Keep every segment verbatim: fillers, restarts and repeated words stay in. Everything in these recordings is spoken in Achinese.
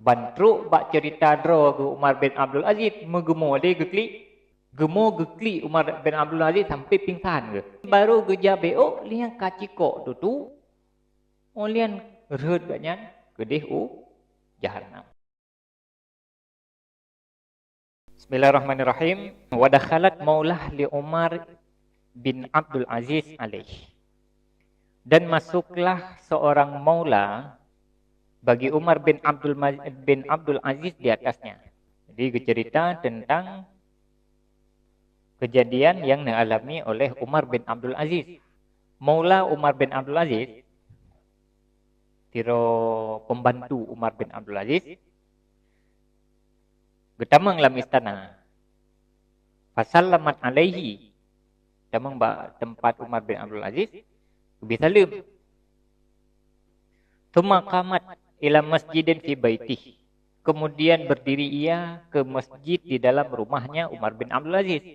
Ban trok bak ceurita droe geuh Umar bin Abdul Aziz, meugeumo lé geuklik. Geumo geuklik Umar bin Abdul Aziz sampai pingsan geuh. Baru geujak beuôk, lheueh nyan ka cikok tutu, 'oh lheueh nyan rhot gobnyan keudeh u jahannam. Bismillahirrahmanirrahim. Wa dakhalat maulah li Umar bin Abdul Aziz alaih. Dan masuklah seorang maula bagi Umar bin Abdul Ma-, bin Abdul Aziz di atasnya. Jadi, geuceurita tentang kejadian yang dialami oleh Umar bin Abdul Aziz. Maula Umar bin Abdul Aziz, sidroe pembantu Umar bin Abdul Aziz, geutamong lam istana. Fasallamat alaihi, tamong bak teumpat Umar bin Abdul Aziz, geubri saleuem. Tsumma qamat ila masjidin fi baitih. Kemudian berdiri ia ke masjid di dalam rumahnya Umar bin Abdul Aziz.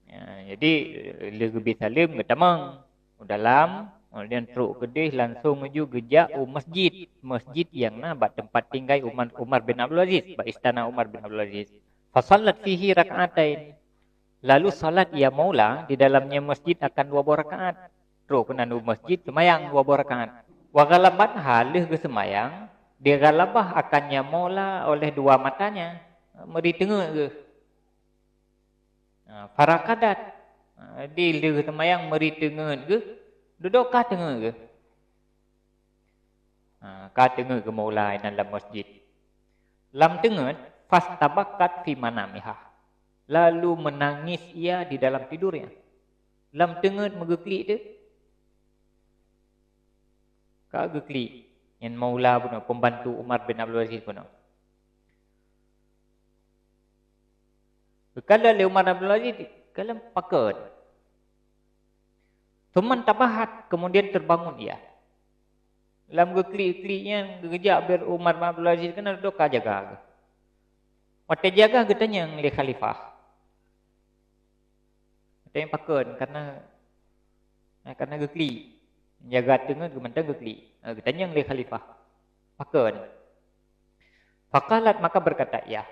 Ya, jadi, lheueh geubri saleuem, geutamong u dalam, kemudian trok keudeh, langsung menuju geujak u masjid. Masjid nyang na bak teumpat tinggai Umar, Umar bin Abdul Aziz, bak istana Umar bin Abdul Aziz. Fasallat fihi rak'atain. Lalu salat ia maula di dalamnya masjid akan dua boh rakaat. Trok keunan u masjid, seumayang dua boh rakaat. Wa ghalabatha, lheueh geuseumayang, dighalabah akan nya maula oleh dua matanya, meuri teungeut geuh. Ha, faraqadat. Ha, di lheueh seumayang meuri teungeut geuh, dudoe ka teungeut geuh. Ha, ka teungeut geuh maula inan lam masjid. Lam teungeut, fastabakat fi manamiha. Lalu menangis ia di dalam tidurnya. Lam teungeut meugeuklik teuh. Ka geuklik. Nyan maula bunoe, pembantu Umar bin Abdul Aziz bunoe. Geukalon lé Umar bin Abdul Aziz, kalon pakon. Tsumma tabahat, kemudian terbangun ia. Lam geuklik-klik nyan, geujak bak Umar bin Abdul Aziz, keunan dudoe ka jaga geuh. Watée jaga, geutanyong lé khalifah. Watée pakon, karena, karena geuklik. Jaga teungeut geuh mantong geuklik. Geutanyong lé khalifah. Pakon? Faqalat, maka berkata ia,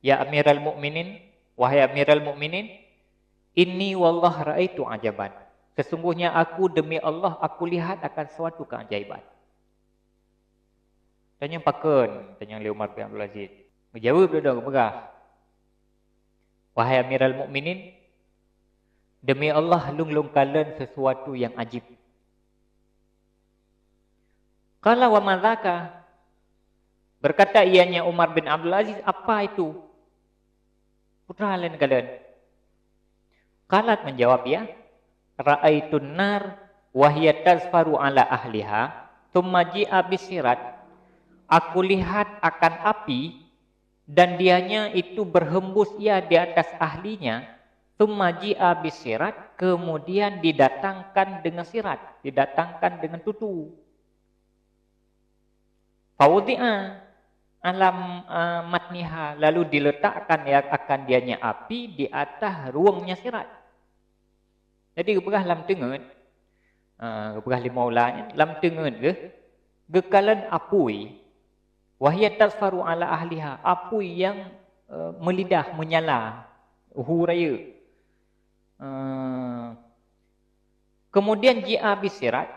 "Ya Amiral Mukminin, wahai Amiral Mukminin, inni wallah raaitu ajaban. Sesungguhnya aku, demi Allah, aku lihat akan suatu keajaiban." Tanyong pakon, tanyong lé Umar bin Abdul Aziz. Geujaweueb dudoe geupeugah, "Wahai Amiral Mukminin, demi Allah, lôn lôn kalon sesuatu yang ajib." Qala, "Wa ma dzaka?" Berkata ianya Umar bin Abdul Aziz, "Apa itu? Peue teuma lôn kalon?" Qalat, menjawab ia, "Ra'aitun nar wa hiya tazfaru ala ahliha, tsumma ji'a bisirat." Aku lihat akan api, dan dianya itu berhembus ia di atas ahlinya, tsumma ji'a bisirat, kemudian didatangkan dengan sirat, didatangkan dengan tutu. Fawudi'a alam, eh, matniha, lalu diletakkan ia akan dianya api di atas ruengnya sirat. Jadi geupeugah lam teungeut, eh, geupeugah lé maula nyan, lam teungeut geuh, geukalon apui, wahya tasfaru ala ahliha, apui nyang, eh, meulidah, meunyala, hu rayeuk. Eh, kemudian ji'a bisirat,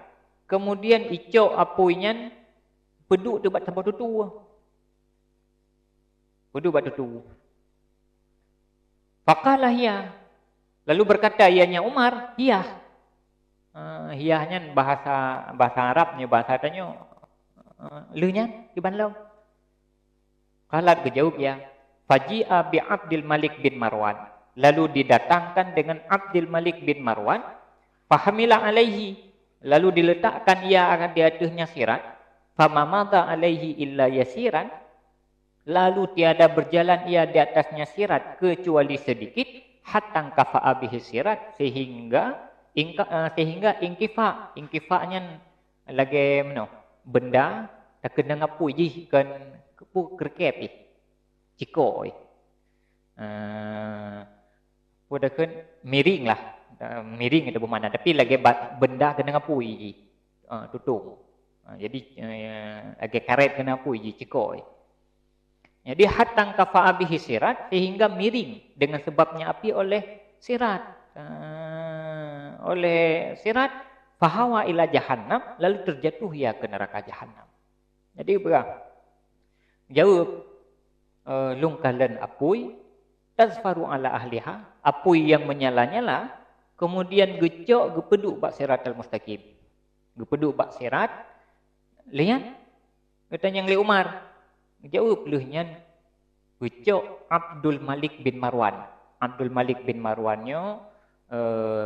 kemudian icok apui nyan peuduek teuh bak saboh tutu. Peuduek bak tutu. Faqala hiya. Lalu berkata ianya Umar, "Hiya." Eh, hiya nyan bahasa, bahasa Arab nyoe, bahasa tanyoe, eh, lheueh nyan, kiban lom. Qalat, geujaweueb ia, "Faji'a bi Abdul Malik bin Marwan." Lalu didatangkan dengan Abdul Malik bin Marwan, "Fahamila alaihi." Lalu diletakkan ia di ateueh nya sirat, "Fama madha alaihi illa yasiran." Lalu tiada berjalan ia di atasnya sirat kecuali sedikit, "Hatta kafa'a bihi sirat," sehingga ingka-, eh, sehingga ingkifa. Ingkifa nyan lagée meunoe, benda takeunong apui jih kon keupu keureukéb jih, cikok jih. Eh, peue takheun, miring lah. Eh, miring itu bermakna, tapi lagée ba-, benda keunong apui jih. Eh, tutong. Ha, jadi, eh, lagèe karét keunan apui jicikok. Jadi, hatta kafa'a bihi sirat, sehingga miring dengan sebabnya api oleh sirat. Eh, oleh sirat, fahawa ila jahannam, lalu terjatuh ia ke neraka jahannam. Jadi, peugah, jaweueb, eh, lôn kalon apui, tazfaru ala ahliha, apui nyang menyala-nyala, kemudian geucok geupeuduek bak siratal mustaqim. Geupeuduek bak sirat, lheuh nyan geutanyong lé Umar. Geujaweueb, lheuh nyan geucok Abdul Malik bin Marwan. Abdul Malik bin Marwan nyoe, eh,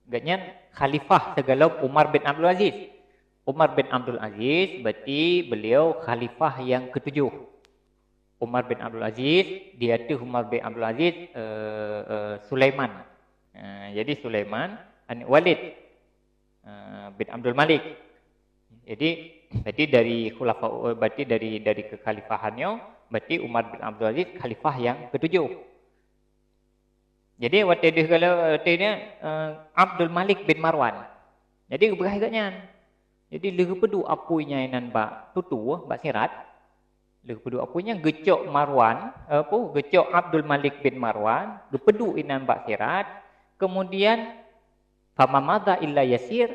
gobnyan khalifah sigohlom Umar bin Abdul Aziz. Umar bin Abdul Aziz berarti beliau khalifah yang ketujuh. Umar bin Abdul Aziz, di ateueh Umar bin Abdul Aziz, eh, eh, Sulaiman. Eh, jadi Sulaiman, aneuk Walid, eh, bin Abdul Malik. Jadi, berarti dari khulafa, berarti dari, dari kekhalifahan nyoe, berarti Umar bin Abdul Aziz khalifah yang ketujuh. Jadi, watèe deuh, kalau watèe nyan, eh, Abdul Malik bin Marwan. Jadi, geupeugah gobnyan. Jadi, lheuh geupeuduek apui nyan inan bak tutoe, bak sirat. Lheuh geupeuduek apui nyan geucok Marwan, eh, apa, geucok Abdul Malik bin Marwan, geupeuduek inan bak sirat. Kemudian, fama madha illa yasir,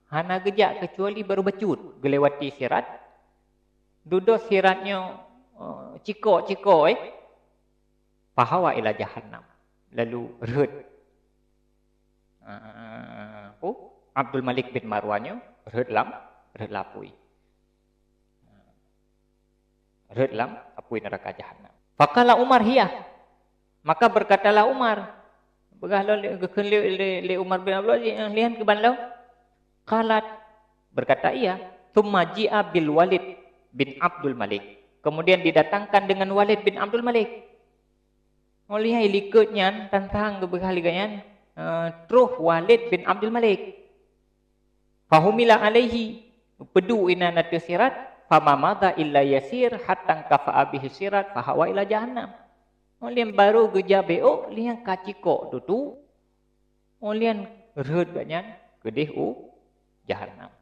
hana geujak keucuali baru bacut geulewati sirat. Dudoe sirat nyoe, eh, cikok-cikok, eh. Fahawa ila jahannam. Lalu rhot. Ah, oh, Abdul Malik bin Marwan nyoe rhot lam, rhot lam apui. Rhot lam apui neraka jahannam. Faqala Umar, "Hiya." Maka berkatalah Umar, peugah lom lé, geukheun lé, lé, lé Umar bin Abdul Aziz, "Eh, lheuh nyan kiban lom?" Qalat, berkata ia, "Tsumma ji'a bil Walid bin Abdul Malik." Kemudian didatangkan dengan Walid bin Abdul Malik. Óh lheueh likot nyan, tantang geupeugah lé gobnyan, eh, troh Walid bin Abdul Malik. Fahumila alaihi, peuduek inan ateueh sirat, fama madha illa yasir, hatta kafa'a bihi sirat, fahawa ila jahannam. Óh lheueh barô geujak beuôk, lheueh nyan ka cikok tutoe, óh lheueh nyan rhot gobnyan keudeh u jahannam.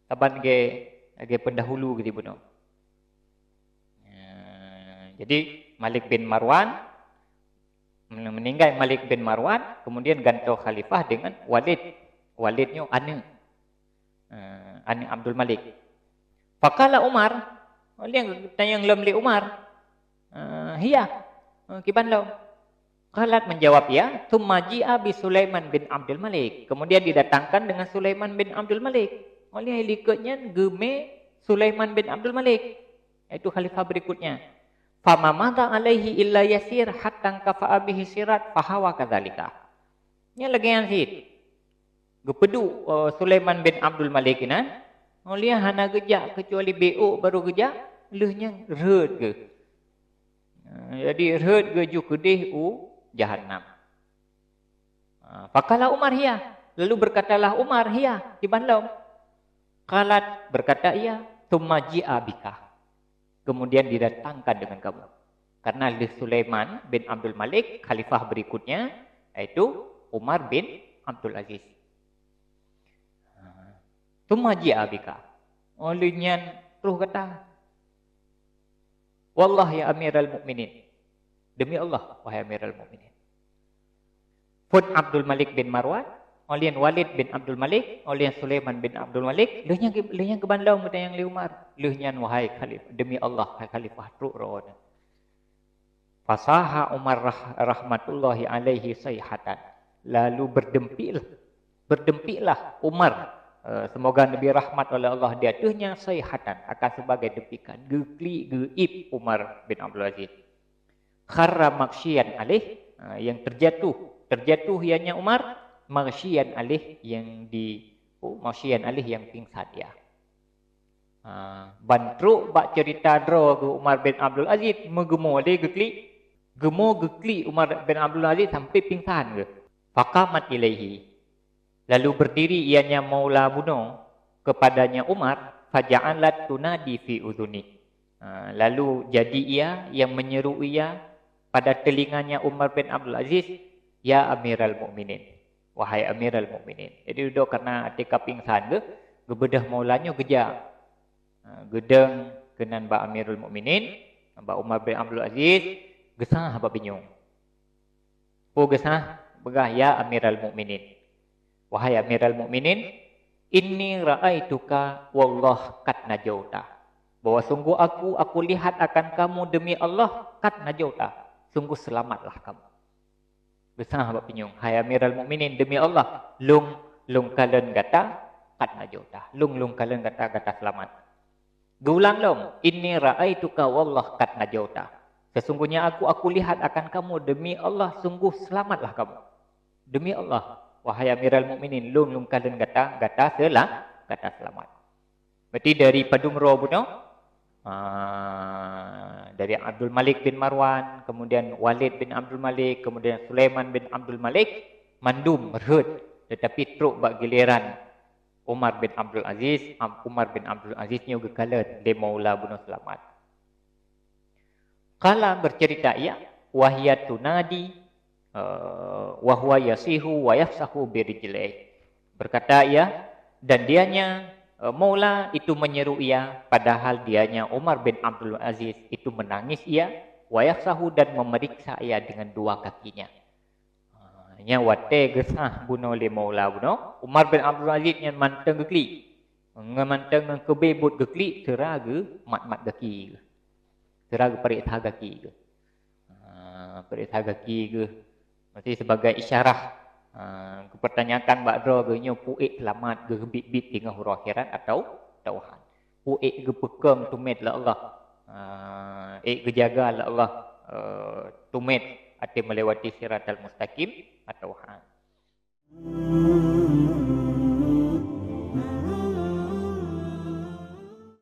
Saban lagèe, lagèe pendahulu gitu bunoe. Ya, jadi Malik bin Marwan, men-, meninggai Malik bin Marwan, kemudian gantoe khalifah dengan Walid. Walid nyoe aneuk, eh, aneuk Abdul Malik. Faqala Umar, lheueh nyan geutanyong lom lé Umar, eh, "Hiya, eh, kiban lom?" Qalat, menjawab ia, "Tsumma ji'a bi Sulaiman bin Abdul Malik." Kemudian didatangkan dengan Sulaiman bin Abdul Malik. Óh lheueh likot nyan geumé Sulaiman bin Abdul Malik, yaitu khalifah berikutnya. "Fama madha alaihi illa yasir hatta kafa'a bihi sirat, fahawa kadzalika." Nyan lagèe nyan cit. Geupeuduek, eh, Sulaiman bin Abdul Malik inan, óh lheueh hana geujak keucuali beuôk barô geujak, lheueh nyan rhot geuh. Eh, jadi rhot geuh ju keudeh u jahannam. Ah, faqala Umar, "Hiya." Lalu berkatalah Umar, "Hiya, kiban lom?" Qalat, berkata ia, "Tsumma ji'a bika." Kemudian didatangkan dengan kamu. Karena lheueh Sulaiman bin Abdul Malik, khalifah berikutnya, yaitu Umar bin Abdul Aziz. "Tsumma ji'a bika." Óh lheueh nyan troh gata. "Wallah ya Amiral Mukminin." Demi Allah, wahai Amiral Mukminin. Phôn Abdul Malik bin Marwan, óh lheueh nyan Walid bin Abdul Malik, óh lheueh nyan Sulaiman bin Abdul Malik, lheueh nyan, lheueh nyan kiban lom geutanyong lé Umar. Lheueh nyan, wahai Khalif-, demi Allah, hai Khalifah, trok droeneuh. Fasaha Umar rah-, rahmatullahi alaihi sayhatan. Lalu berdempik-, berdempiklah Umar, eh, semoga Nabi rahmat oleh Allah di ateuehnya, sayhatan, akan sebagai dempikan. Geuklik, geuiéb Umar bin Abdul Aziz. Kharra maghsyiyan alaih, ha, yang terjatuh. Terjatuh ianya Umar, maghsyiyan alaih, yang di, oh, maghsyiyan alaih, yang pingsan ia. Ha, ban trok bak cerita droe geuh Umar bin Abdul Aziz, meugeumö lé geuklik, geumö geuklik Umar bin Abdul Aziz sampai pingsan geuh. Faqamat ilaihi. Lalu berdiri ianya maula bunoe kepadanya Umar, faja'alat tunadi fi udhuni. Ha, lalu jadi ia yang menyeru ia pada telinganya Umar bin Abdul Aziz, "Ya Amiral Mukminin." wahai Amirul Mukminin. Jadi dudoe karena até ka pingsan geuh, geubeudôh Maula nyoe geujak. Ha, geudong keunan bak Amirul Mukminin, bak Umar bin Abdul Aziz, geusah bak binyueng. Peue geusah? Peugah, "Ya Amirul Mukminin, wahai Amirul Mukminin, inni ra'aituka wallah qad najauta." Bahwa sungguh aku, aku lihat akan kamu demi Allah, qad najauta, sungguh selamatlah kamu. Geusah bak binyueng, "Hai Amirul Mukminin, demi Allah, lôn, lôn kalon gata, qad najauta. Lôn, lôn kalon gata, gata seulamat." Geuulang lom, "Inni ra'aituka wallah qad najauta." Sesungguhnya aku, aku lihat akan kamu, demi Allah, sungguh selamatlah kamu. Demi Allah, wahai Amirul Mukminin, lôn, lôn kalon gata, gata sela-, gata selamat. Berarti dari padum droe bunoe, ah, dari Abdul Malik bin Marwan, kemudian Walid bin Abdul Malik, kemudian Sulaiman bin Abdul Malik, mandum rhot, tetapi trok bak giliran Umar bin Abdul Aziz, Am-, Umar bin Abdul Aziz nyoe geukalon lé Maula bunoe seulamat. Qala, bercerita ia, "Wa hiya tunadi, eh, wa huwa yasihu wa yafsahu birijlaih." Berkata ia, dan dianya, eh, Maula itu menyeru ia, padahal dianya Umar bin Abdul Aziz itu menangis ia, wa yafsahu, dan memeriksa ia dengan dua kakinya. Ha, nyan watée geusah bunoe lé Maula bunoe, Umar bin Abdul Aziz nyan mantong geuklik. Ngon mantong ngon keubeh buet geuklik, sira geumat-mat gaki geuh. Sira geupareksa gaki geuh. Ha, pareksa gaki geuh. Mesti sebagai isyarah, ha, geupertanyakan bak droe geuh nyoe puék seulamat geuh biet-biet teungoh uroe akhirat atau, atau han. Puék geupeukong tumet lé Allah. Ah, ék geujaga lé Allah, eh, tumet até melewati siratal mustaqim atau han.